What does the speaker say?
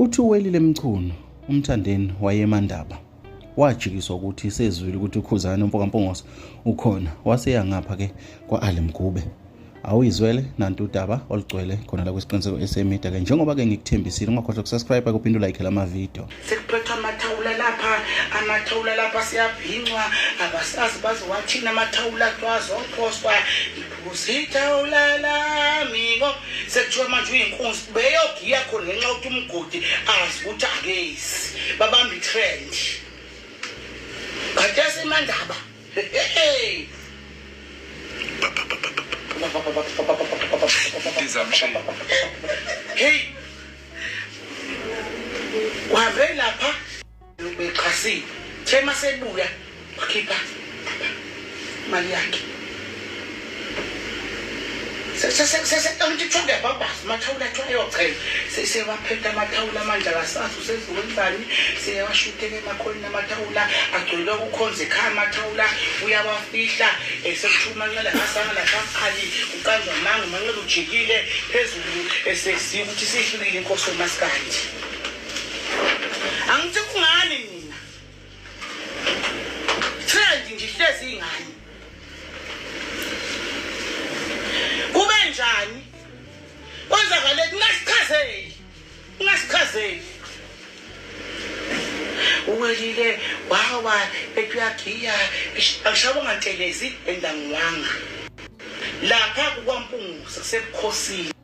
Uthi uWelile Mchunu, uMthandeni wayeMandaba, wajikiswa ukuthi sezwile ukuthi uKhuzani umfokaMpungose ukhona, wase ngapha ke kwa-Ali Mgube. Awuyizwele nantu udaba olugcwele khona la kwisiqiniseko esemida ke njengoba ke ngikuthembisile ungakhohlwa ukusubscribe kuphinde ulike lama video. Sekuphethwa amathawula lapha, amathawula lapha siyabhincwa, abasazi bazowathini amathawula kuthiwa azophoswa. Usithawula lami ngo sekuthiwa manje uyinkunzi beyogiya khona ngenxa yokuthi umgodi azi ukuthi akezi babamba i-trend khathesi imandaba hey hey uhambe lapha bexhasile the masebuya wakhipha imali yakhe seseqala ukuthi kuyabhabhaza amathawula athiwa ayochela sewaphetha amathawula manje akasazi usezokwenzani seyawashuthela emakhoneni amathawula agcwele ukukhonza ekhaya amathawula uyawafihla um sekuthiwa umanqela ngasanga lapha ali kuqanjwa amanga umanqela ujikile phezulu esesiya ukuthi sihlulile inkosi yomasikandi angithi kungani nina trend nje ihlezi ingani kube njani kwenzakale kungasichazeli ungasichazeli uwelile wawa ethi uyagiya akushaba ungantelezi endangiwanga lapha kukwaMpungusa sebukhosini.